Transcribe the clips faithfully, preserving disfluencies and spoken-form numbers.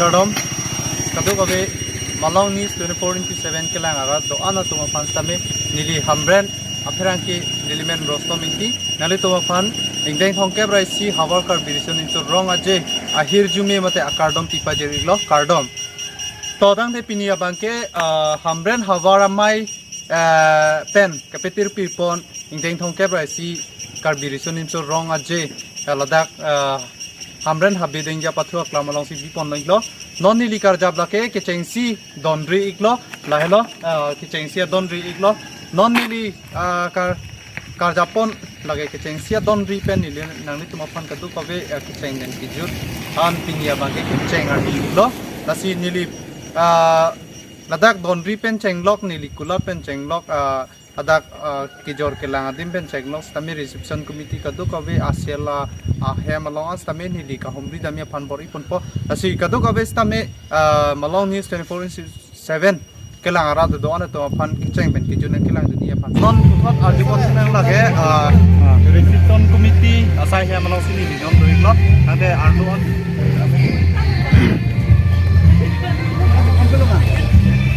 Kardom, kadokave Malong News twenty-four into seven kelang arat do-an atum aphan sitame neli Hamren apherangke neli men Rostom Ingti, nanglitum aphan ingdeng thomkep ra isi havar Karbi Riso Nimso Rong Aje ahirjume mate akardom pipajir-iklo, kardom. To tangte pini abangke, ah, Hamren havar amei, ah, pen kapetir pipon ingdeng thomkep ra isi Karbi Riso Nimso Rong Aje, ah, ladak, ah, Hamren Habe Dengja Pathu aklam alongsi bipon-iklo. Non neli karjap lake kechengsi donri-iklo, lahelo, ah, kechengsi adonri-iklo. Non neli, ah, kar karjap pon lake kechengsi adonri pen neli nanglitum aphan kadokave, eh, kecheng pen kejut an pini abangke kecheng arni-iklo. Lasi neli, ah, ladak donri pen chenglok, neli kulat pen chenglok, ah, ladak, ah, kejor kelang adim pen chenglok sitame reception committee kadokave asel, ah, ahem along an sitame neli kahumri damji aphan bor-iponpo. Lasi kadokave sitame, ah, Malong News twenty-four into seven kelang arat do-an atum aphan kecheng pen kejut nangkelangdunji aphan. Non puthot arjupon sinang lake, ah, reception committee asai hem alongsi neli non do-iklo. Tangte arlo on.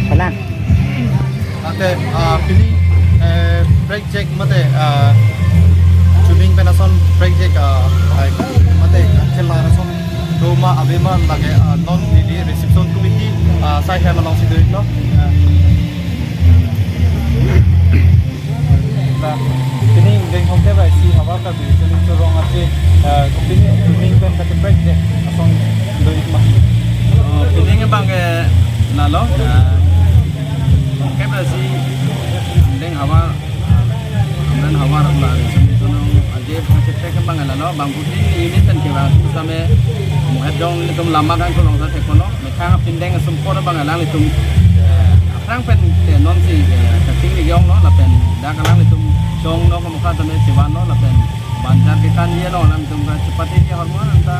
Palang. Tangte, ah, pini, eh, prek jek mate, ah, chuning pen ason prek jek, ah, ai, mate, ah, chelar ason doma avema lake, ah, non neli reception committee, ah, asai hem alongsi do-iklo. Ah. La, pini ingdeng thomkep ra isi havar Karbi Riso Nimso Rong Aje, ah, pini chuning pen kacheprek jek ason do-ikma? Oh, pini abangke lalo, ah, thomkep ra isi ingdeng havar, ingdeng havar la Riso Nimso Rong Aje kacheprek abangke lalo, bangphutin unit pen kevang sitame mo-et dong, nelitum lama kan kolong sa thekono, methang apindeng asumpot abang alanglitum, eh, aphrang pen te nonsi, eh, kachingri-iklo, lapen dak alanglitum chongno kamukha tame chevanlo, lapen banjar kekan-iklo, alanglitum kachepate-ik ahormu anta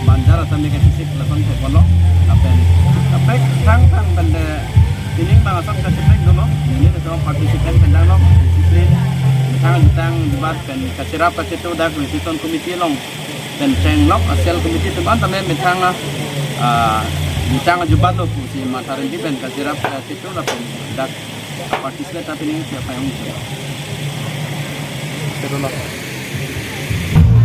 banjar atame kachesik lason thekono, lapen kaprek thrang thrang pen te pini abang ason kacheprek dolo, neli latum participant pen danglo, discipline, methang jutang jubat pen kacherap kachetu dak reception committee along pen chenglok, asel committee atum an tame methang, ah, jutang ajubatlo pusi matha rinti pen kacherap kachetu lapen dak participate ta pini siapa yang muncul. Itulah.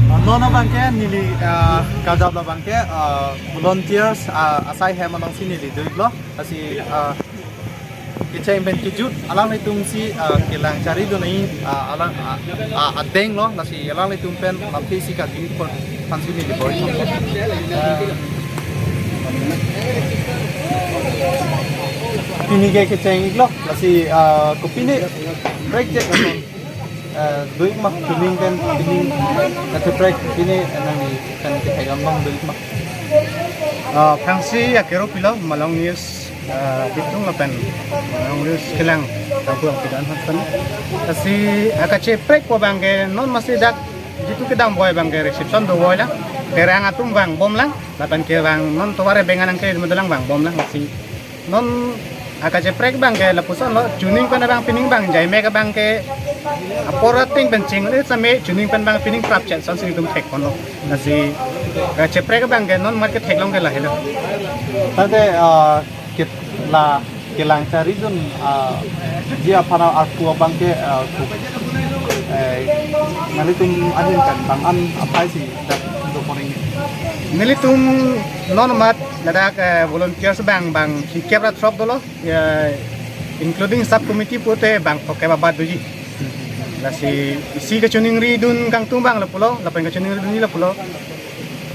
Ah, non abangke neli, ah, karjap labangke, ah, volunteers, ah, asai hem alongsi neli do-iklo. Lasi, ah, kecheng pen kejut alanglitumsi, ah, kelang charidun-i, ah, alang, ah, ah, adenglo, lasi alanglitum pen lamthe isi kagin aphansi neli bor-i. Ah, pini ke kecheng-iklo, lasi, ah, kopine prek jek ason, ah, do-ikma, chuning pen, chuning, kacheprek pini, eh, nangli pen kethek angbong do-ikma? Ah, aphrangsi akero pilo, Malong News, ah, bitung lapen Malong News kelang tangku ang pidan hansan. Lasi akacheprek ko abangke non masi dak jitu kedam boi abangke reception do boi lang. Kerang atum vangbom lang, lapen kevang non tovar ebengan angke medalang vangbom lang, lasi non akacheprek abangke lapusonlo, chuning pen abang pining abang jaimek abangke apor ating pen chinglit same chuning pen abang pining prapchet ason si itum thekponlo. Lasi kacheprek abangke non mat ketheklong ke lahelo. Tangte, ah, kit la kelang charidun, ah, ji aphan arpu abangke, ah, ku, eh, nanglitum ahin pen bang-an aphai si dak do poring. Nelitum non mat ladak, eh, volunteers abang bang phlikep ra throk dolo, ya, including sub committee pute bang phokep abat doji. Lasi isi kachiningridun kangtung abang lapulo, lapen kachiningridunji lapulo.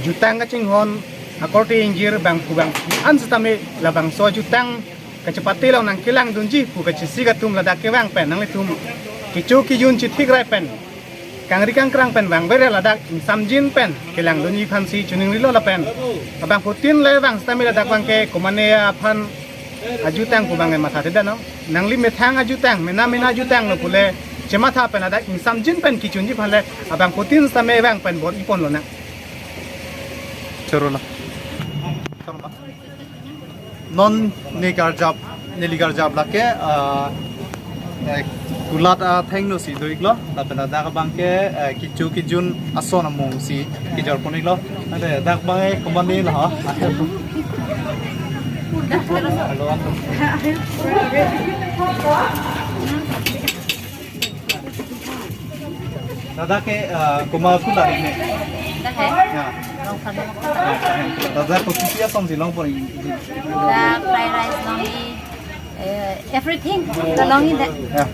Jutang kachinghon akorte ingjir bangphu bangphi an sitame labangso jutang kachepate along nangkelangdunji pu kachesik atum ladak kevang pen nanglitum kecho kejun chethikrai pen kangri kangkrang pen vangver ladak ingsamjin pen kelangdunji aphansi chiningrilo lapen abangphutin le vang sitame ladak abangke komane aphan ajutang pu abangke matha thedan non. Nangli methang ajutang, mena mena ajutanglo pule chematha pen ladak ingsamjin pen kechunji aphan le abangphutin sitame vang pen bor-iponlonang. Chorolo. Non ne karjap, neli karjap lake, ah, eh, kulat athengno si do-iklo, lapen ladak abangke, eh, kecho kejun ason amung si kejorpon-iklo. Ante dak abangke komane la ha. Dada ke, ah, komat kulat ne? Dak he? Ya. Rongphar. Dada kopi-pi asonsi longpo ne? Dak fried rice longji, eh, everything longji dak. Ya.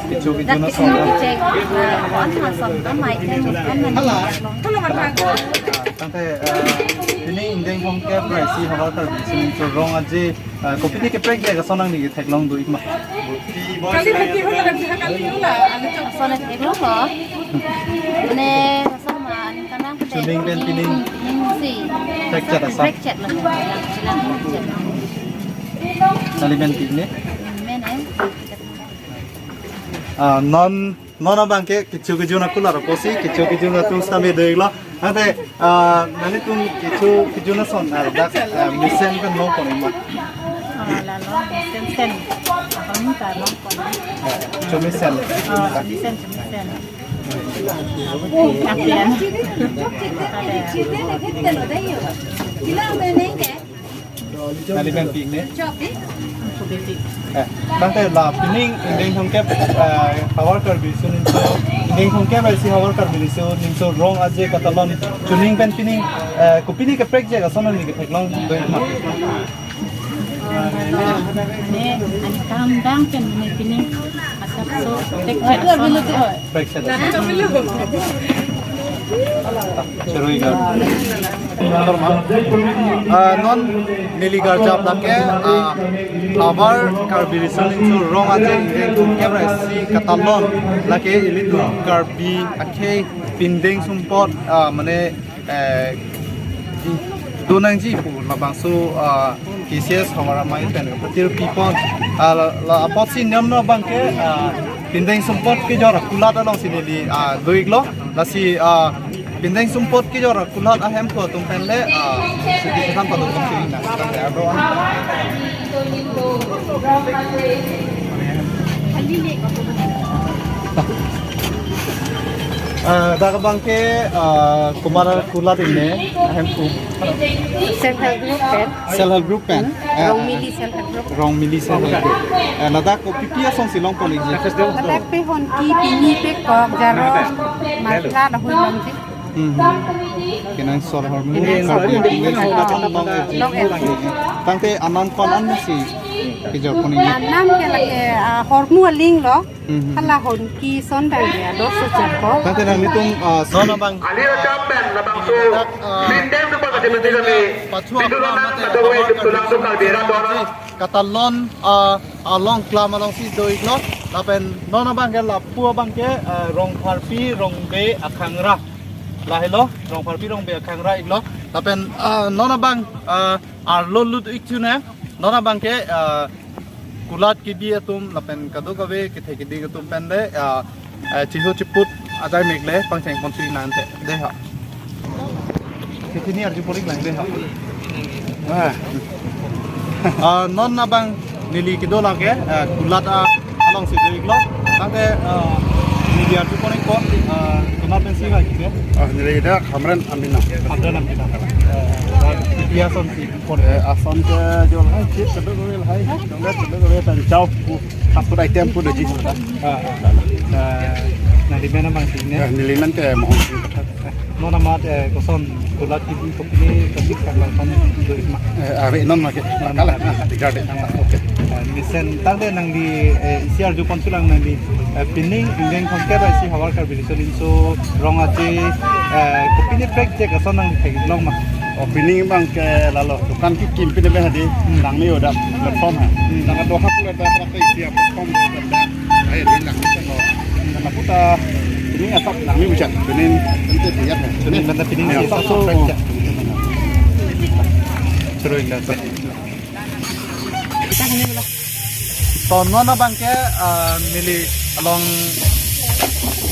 Kecho kecho ason. Kecho, ah, on ason, on item, on. Hala. Tangte, ah, pini ingdeng thomkep ra isi Havar Karbi Riso Nimso Rong Aje, ah, kopine keprekjak ason nangli ketheklong do-ik ma? Kali hati hula, kali hula, anu chok. Ason theklonglo. Mane ason ma, anu kanang pede. Chuning pen pining. Pining si. Prekjak ason. Prekjak lo. Chilang prekjak. Nali men pining. Men, eh. Ah, non, non abang ke kecho kejun akulat apotsi, kecho kejun atum sitame do-iklo. Ante, ah, nanglitum kecho kejun ason, ah, dak, ah, mesen pen longpo ne ma? Ah, lalo, mesen sen. Akam ta longpo ne. Ah, chomesen. Ah, mesen, chomesen. Apian. Nali men pining. Eh, tangte la pining ingdeng thomkep, eh, Havar Karbi Riso Nimso, ingdeng thomkep ra isi Havar Karbi Riso Nimso Rong Aje katalon chuning pen pining, eh, kopine keprekjak ason nangli ketheklong do-ik ma? Ne, ani kam dang pen ne pining asapso prekjak ason. Prekjak ason. Choroi ga. Ah, non neli garjap lake, ah, Havar Karbi Riso Nimso Rong Aje ingdeng thomkep ra isi katalon lake ilitum Karbi akhei pindeng sumpot, ah, mane, eh, do nangji pu labangso, ah, K C S Havar Amei pen kapatir pipon, ah, la, la apotsi non abang ke, ah, pindeng sumpot kejor akulat alongsi neli, ah, do-iklo. Lasi, ah, pindeng sumpot kejor akulat ahemphu atum pen le, ah, sidi kesan padun tong sini na. Tangte ado an. Ah, dak abang ke, ah, komat akulat ne, ahemphu? Self help group pen. Self help group pen. Hmm. Eh, Rongmili self help group. Rongmili self help group. Eh, ladak kopi-pi asonsi longpo ne? Ladak pe honki, pini, pekok, jaro, masla, dahoi longji. Hmm, hmm. Kenangsot ahormu, kenangsot ahormu, kenangsot ahormu. Long, long, long. Tangte anam ko-an ansi kejorpo ne? Anam ke lake, ah, ahormu aling lo. Hmm, hmm. Hala honki ason abang ke ados sejorpo. Tangte nanglitum, ah, ason abang. Ali racham pen labangso, ah, pindeng sumpot kachimiti kami. Pachu pintu apa lam mate kado apa wai apa tulang apa tukal bera dono. Katalon, ah, along klam alongsi do-iklo, lapen non abang ke lapu abang ke, eh, Rongpharpi Rongbe Akhangra. Lahelo, Rongpharpi Rongbe Akhangra iklo. Lapen, eh, non abang, eh, arlo lut-ik chune, non abang ke, eh, kulat kebi atum, lapen kadokave kethe keding atum pen le, eh, eh, chiho chiput ajai mek le pangcheng ponsi nangthe. Dei ho. Kethini arju pon-ik lang dei ho. Ah. Ah, non abang neli kedo lake, ah, kulat, ah, alongsi do-iklo. Tangte, ah, neli arju pon-ikpo, ah, komat pensi ba kike? Ah, neli dak Hamren Amina. Hamren Amina. Eh, dak pi asonsi pon? Eh, ason kejor lahai, chip keduk lahai, dongret keduk lahai, pen chau pu, fast food item pu doji. Ah, ah. Eh, nangli men abang si ne? Eh, neli men ke Mohon Sing Kathar. Non amat, eh, koson kulat kebi kopine kachik kangkang do-ik ma? Eh, ave non ma ke. Kala, ah, tiga de. Okay. Eh, mesen tangte nangli, eh, isi arju ponsi lang nangli, eh, pining ingdeng thomkep ra isi Havar Karbi Riso Nimso Rong Aje, eh, kopine prekjak ason nangli theklong ma? Oh, pining abang ke lalo dukan kekim pine be hadi, hmm, nangli oda platform ha. Hmm. Nang do hap le da hap isi platform do da. Ai, rin lang sa lo. Nang puta ini asap nangli ujan. Kuning ente biar. Kuning ente pining. Ya, asap so. Choroi ga. To non abang ke, ah, neli along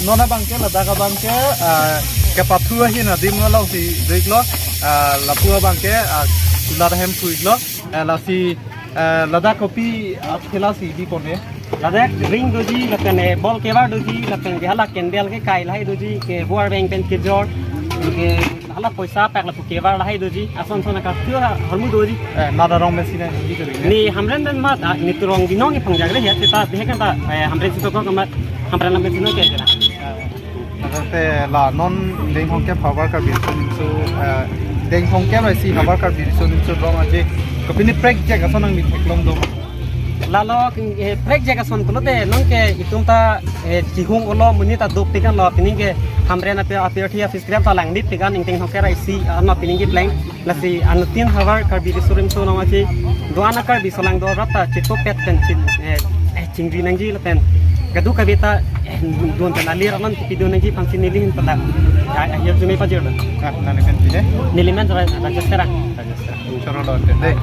non abang ke ladak abang ke, ah, kepathu ahin adim alongsi do-iklo, ah, lapu abang ke, ah, kulat ahemphu iklo, ah, lasi, ah, ladak kopi, ah, thela si bi pon ne? Ladak ring doji, lapen, eh, ball kevar doji, lapen ke hala candle kekai lahai doji, ke buar beng pen kejor, ke Hala poisa pak lapu kevar lahai doji, ason son ka tu hormu doji. Eh, nada rong mesi na hindi kering. Ni Hamren dan mat, ah, ni turong binong ni pangjak le ya, seta deh kan ta, eh, Hamren sito ko kamat, Hamren Hamren sino ke kira. Nada te la non Deng Hongkep Havar Karbi Riso Nimso, eh, Deng Hongkep rai si Havar Karbi Riso Nimso rong aje. Kopini prek jaga sonang ni theklong do. Lalo, eh, prek jaga son kulote, non ke itum ta, eh, chihung olo monit ta dopik an lo, pining ke Hamren ape ape thi office krem ta langdip pik an ingting hoker isi, ano pining ke pleng, lasi anutin Havar Karbi Riso Nimso nong aje, do-an a Karbi solang do rap ta chito pet pen chin, eh, eh, chingri nangji lapen. Kadu kabe ta, eh, don pen alir aman kipi don nangji pangsi neli hin pala. Ah, ah, ya jume pajir lo. Ah, neli pen pide? Neli men Ra-, Rajesh Terang. Rajesh Terang. Choro lo ante, deh.